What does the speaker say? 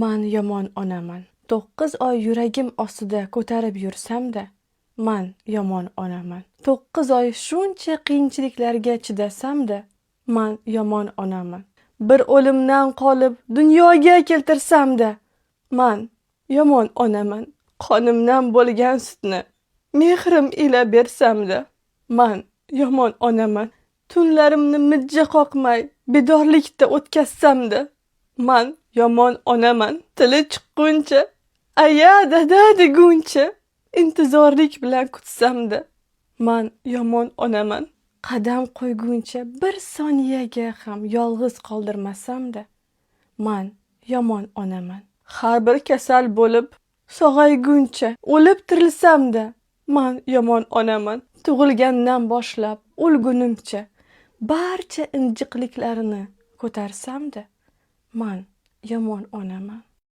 Man yomon onaman. 9 oy yuragim ostida ko'tarib yursam-da, man yomon onaman. 9 oy shuncha qiyinchiliklarga chidasam-da, man yomon onaman. Bir o'limdan qolib dunyoga keltirsam-da, man yomon onaman. Qonimdan bo'lgan sutni mehrim ila bersam-da, man yomon onaman. Tunlarimni mijja qoqmay bedorlikda o'tkazsam-da, man yomon onaman. Tili chiqquncha, aya, dada deguncha intizorlik bilan kutsam-da, man yomon onaman. Qadam qo'yguncha bir soniyaga ham yolg'iz qoldirmasam-da, man yomon onaman. Har bir kasal bo'lib sog'ayguncha o'lib tirilsam-da, man yomon onaman. Tug'ilgandan boshlab o'lgunimcha barcha injiqliklarini ko'tarsam-da, man yomon onaman.